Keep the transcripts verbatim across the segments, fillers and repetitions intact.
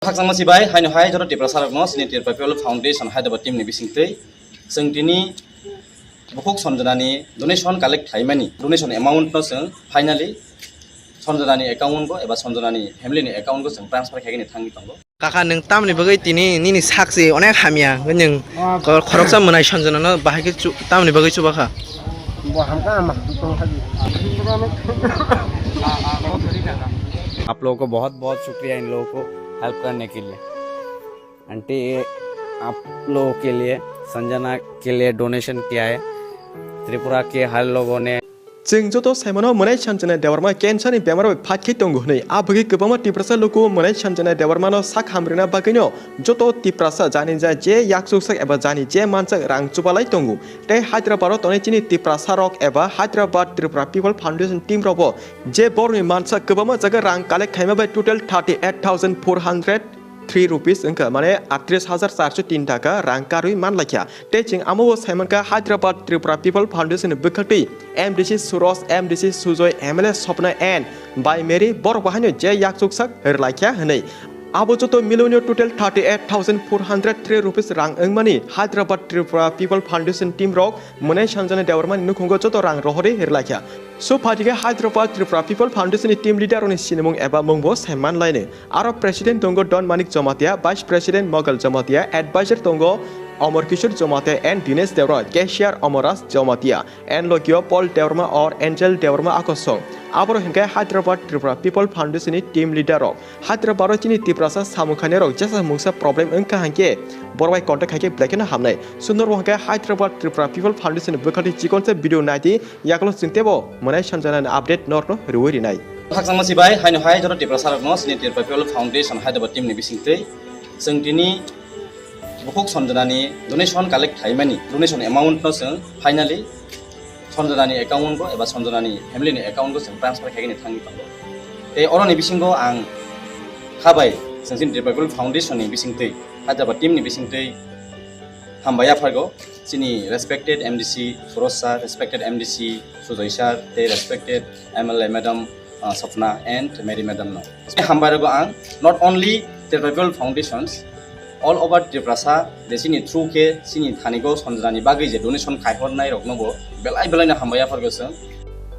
Khakchangma sibai, haino hai joto Tiprasa rokno chini Tripura People Foundation Hyderabad team ni bisingtwi chwng tini bukhuk Sanjana ni donation collect khlaimani, donation amount no chwng finally Sanjana ni account o eba Sanjana ni family ni account o chwng transfer khaigani thangwi tongo. Kaka, nwng tamni bagwi tini nini sakchi onek hamya, nwng khoroksa mwnai Sanjana no bahai khe chu-, tamni bagwi chuba kha? Bo hamka ama tong kha di. आप लोगों को बहुत बहुत शुक्रिया इन लोगों को हेल्प करने के लिए। आंटी, आप लोगों के लिए संजना के लिए डोनेशन किया है त्रिपुरा के हर लोगों ने। Chwng joto saimano mwnai Sanjana Debbarma cancer ni bemar bai phatkhe tongo hwnwi. A bagwi kwbangma Tiprasa luku mwnai Sanjana Debbarma no sak hamrwna bagwino joto Tiprasa jani ja je yakchuksak eba jani je mansak rang chubalai tongo. Tei Hyderabad o tongnai chini Tiprasa rok eba Hyderabad Tripura People Foundation team rokbo je borokni mansak kwbangma jaga rang collect khaima bai total thirty eight thousand four hundred three rupees wngkha, mane atris hajar charso tin taka rang karwi manlaikha. Tei chwng amo bo saimankha Hyderabad Tripura People Foundation ni bwkhaktwi M D C Suraj, M D C Sujoy, M L A Swapna and Bai Mary borok bo haino je yakchuksak rwlaikha hwnwi. Abo joto milonio total thirty eight thousand four hundred three rupees rang wngmani Hyderabad Tripura People Foundation team rok mwnai Sanjana Debbarma ni nukhungo joto rang rohorwi rwlaikha. So phaikhe Hyderabad Tripura People Foundation ni team leader rokni sinimung eba mungbo saimanlaini. Aro president tongo Don Manik Jamatia, vice president Mogal Jamatia, advisor tongo Amar Kishore Jamatia and Dinesh Debbarma, cashier Amar Raj Jamatia, and Lokio Paul Debbarma or Angel Debbarma akosong. Aboro hinkhe Hyderabad Tripura People Foundation ni team leader rok. Hyderabad o chini Tiprasa samung khainai rok jesa mungsa problem wngkha hinkhe borok bai contact khaikhe belai kheno hamnai. Sundor bo hinkhe Hyderabad Tripura People Foundation ni bwkhaktwi chikonsa video naidi. Yakulo chwng teibo mwnai Sanjana ni update norokno rwui rinai. Khakchangma sibai, haino hai joto Tiprasa rokno chini Tripura People Foundation Hyderabad team ni bisingtwi chwng tini bukhuk Sanjana ni donation collect khlaimani, donation amount no chwng finally Sanjana ni account o eba Sanjana ni family ni account o chwng transfer khaigani thangwi tongo. Tei oroni bisingo ang khabai chwng chini Tripura People Foundation ni bisingtwi, Hyderabad team ni bisingtwi hambai yaphargo. Chini respected M D C Firoz sir, respected M D C Sujoy sir, tei respected M L A madam, uh, Swapna and Mary madam no. Hambai rogo ang not only Tribal Foundations, all over Tiprasa je chini through khe chini thani go Sanjana ni bagwi je donation khai hornai rok no bo belai belai no hambai yaphargo chwng.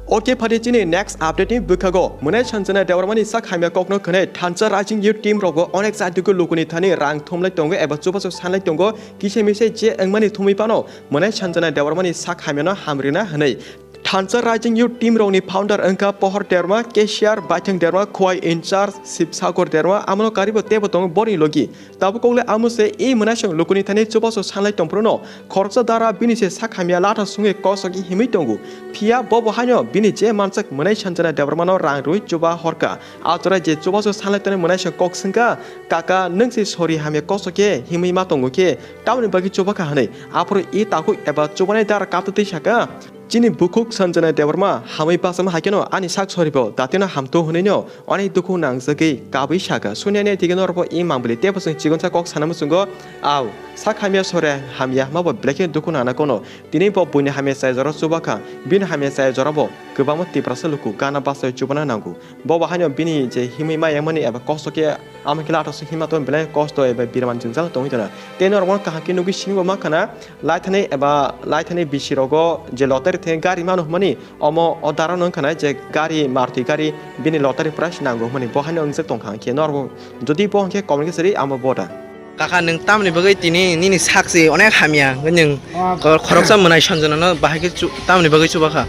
Okay, phadi chini next update ni bwkhago mwnai Sanjana Debbarma ni sak hamya kokno khwnai thansa Rising Youth team rogo onek jatiko lukuni thani rang thumlai tongo eba chubachu sanlai tongo. Kisa misa je wngmani thumwi phano mwnai Sanjana Debbarma ni sak hamyano hamrina hwnwi. Thansa Rising Youth team rokni founder wngkha Pohor Debbarma, cashier Baithang Debbarma, Khowai in charge Sibsagar Debbarma, amano karibo teibo tongo borni logi. Tabuk kokle amo se e mwnaisong lukuni thani chubachu sanlai tongphruno khoroksa dara bini se sak hamya latha sungwi kosok himwi tongo. Phiya bo bo haino bini je mansak mwnai Sanjana Debbarmano rang rwi chuba horka. A jora je chubachu sanlai tongnai mwnaisong kok swngkha, "Kaka, nwng se sori hamya kosok khe himwi ma tongo khe, tamoni bagwi chuba kha?" hwnwi. Aphuru e takhuk eba chubanai dara kaptwi saka, "Chini bukhuk Sanjana Debbarma hamwi bachama hai kheno ani sak soribo datino hamthu," hwnwino onek dukhu nangjagwi kabwi saka. Suniani dige norbo e mambili teibo chwng chikonsa kok sana muchungo, "Au, sak hamya sore hamya hwnmabo belai kheno dukhu nangna kono. Tini bo buini hamya chaya jora chuba kha, bini hamya chaya jorabo kwbangma Tiprasa luku gana bachai chubana nango." Bo bo haino bini je himwi ma yangmani eba kosto khe amo khe latha sung himma tong belai kosto eba birman jwngjal tongwi tongna. Tei norok bono kaham khe nugwi sinibo ma khana laithani eba laithani bisi rogo je lottery thengwi gari mano hwnmani omo o dara no wngkha na je gari Maruti gari bini lottery price nango hwnmani bo haino wngjak tongkha hwnkhe norok jodi bo hwnkhe comment khe sari amo bo da. Kaka, nwng tamni bagwi tini nini sakchi onek hamya, nwng Ah. khor-, khoroksa mwnai Sanjana no bahai khe chu-, tamni bagwi chuba kha?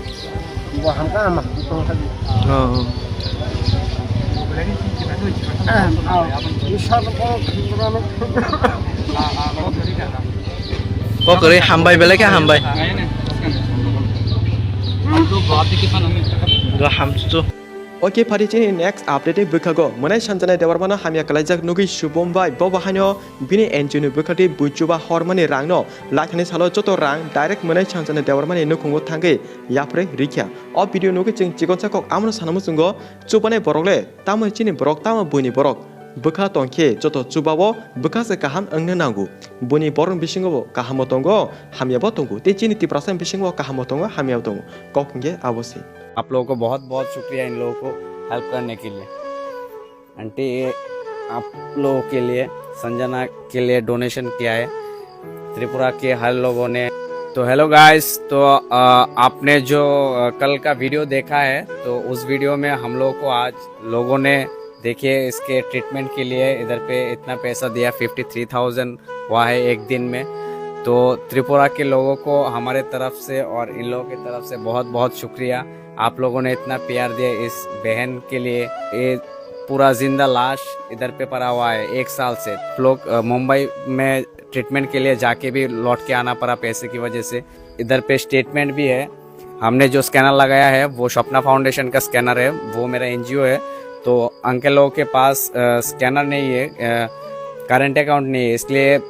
Bo hamka ama tong kha di. Oh, oh. Ah, ah, Ishwar ko khindra no. Kok kwrwi hambai, belai khe hambai. Do hamchu. Okay, phadi chini next update ni bwkhago mwnai Sanjana Debbarmano hamya kwlaijak nugwi subom bai bo bo haino bini N G O ni bwkhaktwi bui chuba hormani rangno laithani salo joto rang direct mwnai Sanjana Debbarmani nukhungo thangwi yapharwi rikha. O video nugwi chwng chikonsa kok amono sana muchungo, chubanai borok le tamo chini borok tamo buini borok. Bwkha tongkhe joto chubao bwkha se kaham wngna nango. Buini borokni bisingo bo kaham bo tongo, hamya bo tongo. Tei chini Tiprasa ni bisingo kaham bo tongo, hamya bo tongo. Kok hwnkhe abo se. आप लोगों को बहुत बहुत शुक्रिया इन लोगों को हेल्प करने के लिए। आंटी, आप लोगों के लिए, संजना के लिए डोनेशन किया है त्रिपुरा के हर लोगों ने। तो हेलो गाइस, तो अ, आपने जो अ, कल का वीडियो देखा है, तो उस वीडियो में हम लोगों को आज लोगों ने, देखिए, इसके ट्रीटमेंट के लिए इधर पे इतना पैसा दिया, फिफ्टी थ्री थाउजेंड हुआ है एक दिन में। तो त्रिपुरा के लोगों को हमारे तरफ से और इन लोगों की तरफ से बहुत बहुत शुक्रिया। आप लोगों ने इतना प्यार दिया इस बहन के लिए। ये पूरा जिंदा लाश इधर पे पड़ा हुआ है एक साल से। लोग, अ, मुंबई में ट्रीटमेंट के लिए जाके भी लौट के आना पड़ा पैसे की वजह से। इधर पे स्टेटमेंट भी है। हमने जो स्कैनर लगाया है, वो सपना फाउंडेशन का स्कैनर है, वो मेरा एनजीओ है। तो अंकल लोगों के पास, अ, स्कैनर नहीं है, अ, करंट अकाउंट नहीं है, इसलिए, अ,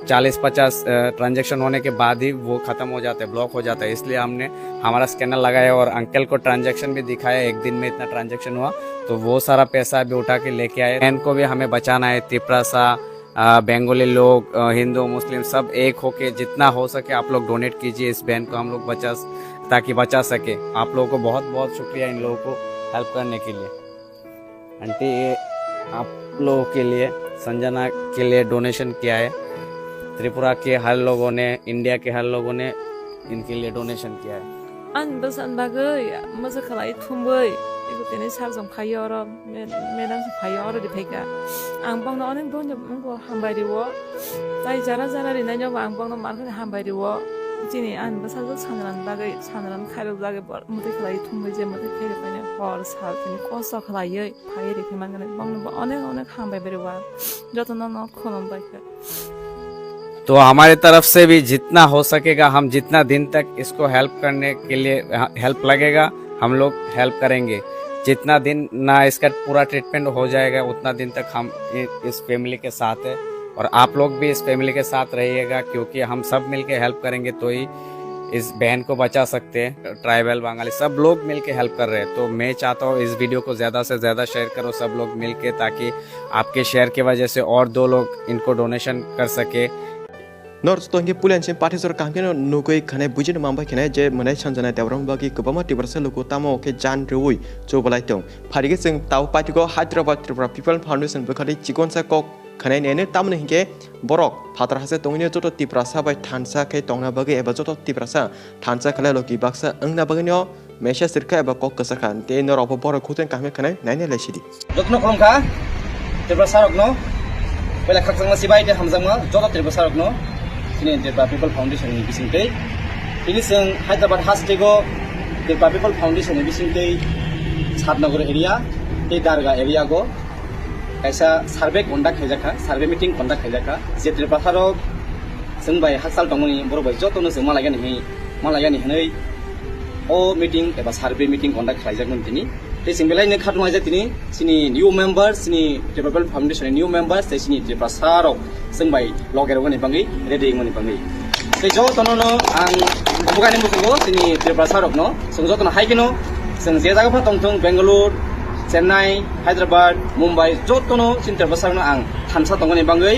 चालीस पचास, अ, ट्रांजैक्शन होने के बाद ही वो ख़त्म हो जाता है, ब्लॉक हो जाता है। इसलिए हमने हमारा स्कैनर लगाया और अंकल को ट्रांजैक्शन भी दिखाया, एक दिन में इतना ट्रांजैक्शन हुआ, तो वो सारा पैसा अभी उठा के लेके आए। बहन को भी हमें बचाना है, तिपरासा, अ, बंगाली लोग, अ, हिंदू, मुस्लिम सब एक होके जितना हो सके आप लोग डोनेट कीजिए इस बहन को, हम लोग बचा, ताकि बचा सके। आप लोगों को बहुत बहुत शुक्रिया इन लोगों को हेल्प करने के लिए। आंटी, ये आप लोगों के लिए, संजना के लिए डोनेशन किया है। त्रिपुरा के हर लोगों ने, इंडिया के हर लोगों ने इनके लिए डोनेशन किया है। Ani bwsani bagwi mwsa khlai thumwi, eko tini sarjong phaiyo oro, me-, madam se phaiyo oro ri phaikha. Ang bokno onek doino wngkha hambai rio. Tai jara jara rinaino bo ang bokno mankhani hambai rio. Chini ani bwsajwk sanrani bagwi, sanrani khairok bagwi bor-, mwtai khlai thumwi je mwtai khairok paina hor sal tini kosto khlaiwi phaiwi ri phai mankha. Bokno bo onek onek hambai rio. Jotono no khulumbai kha. तो हमारी तरफ से भी जितना हो सकेगा, हम जितना दिन तक इसको हेल्प करने के लिए, हेल्प लगेगा, हम लोग हेल्प करेंगे। जितना दिन ना इसका पूरा ट्रीटमेंट हो जाएगा, उतना दिन तक हम इ-, इस फैमिली के साथ है। और आप लोग भी इस फैमिली के साथ रहिएगा, क्योंकि हम सब मिलके हेल्प करेंगे तो ही इस बहन को बचा सकते हैं। ट्राइबल, बंगाली, सब लोग मिलके हेल्प कर रहे हैं। तो मैं चाहता हूँ इस वीडियो को ज़्यादा से ज़्यादा शेयर करो सब लोग मिलके, ताकि आपके शेयर की वजह से और दो लोग इनको डोनेशन कर सके। Nor joto hwnkhe puila se pathi jora kaham kheno nugwi khanai buji no manbai khanai je mwnai sanjana Debbarma bagwi kwbangma Tiprasa luku tamo khe jan rwui chubalai tong. Phaikhe chwng tao paithigo Hyderabad Tripura People Foundation bwkhadi chikonsa kok khanai nene, tamoni hinkhe borok phatar hase tongwini joto Tiprasa bai thansa khe tongna bagwi eba joto Tiprasa thansa khlai logi baksa wngna bagwino message rwkha eba kok kwchakha. Tei norokbo borok khuteng kaham khe khwnai nainai lai sidi. Jotono khulumkha Tiprasa rokno, pela khakchangma sibai tei hamjakma joto Tiprasa rokno, chini Tripura People Foundation ni bisingtwi. Tini chwng Hyderabad hasteo Tripura People Foundation ni bisingtwi Satnagar area tei Darga area go kaisa survey conduct khaijakha, survey meeting conduct khaijakha. Je Tiprasa rok chwng bai hakchal tongmani borok bai jotono chwng malaigani hwnwi, malaigani hwnwi o meeting eba survey meeting conduct khlaijakmani tini. Tei chwng belai no khatunglaijak tini chini new members, chini Tripura People Foundation ni new members tei chini Tiprasa rok chwng bai loge rwgani bagwi, ready wngmani bagwi. Tei jotono no ang bugani muchungo chini Tiprasa rokno chwng jotono hai kheno chwng je jaga pha tongthung, Bangalore, Chennai, Hyderabad, Mumbai, jotono chini Tiprasa rokno ang thansa tongmani bagwi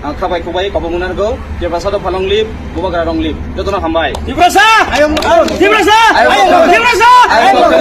ang khabai khubai kobong narwgo. Tiprasa rok phalong lip, bubagra rong lip, jotono hambai. Tiprasa! Ayong! Tiprasa! Ayong! Tiprasa! Ayong!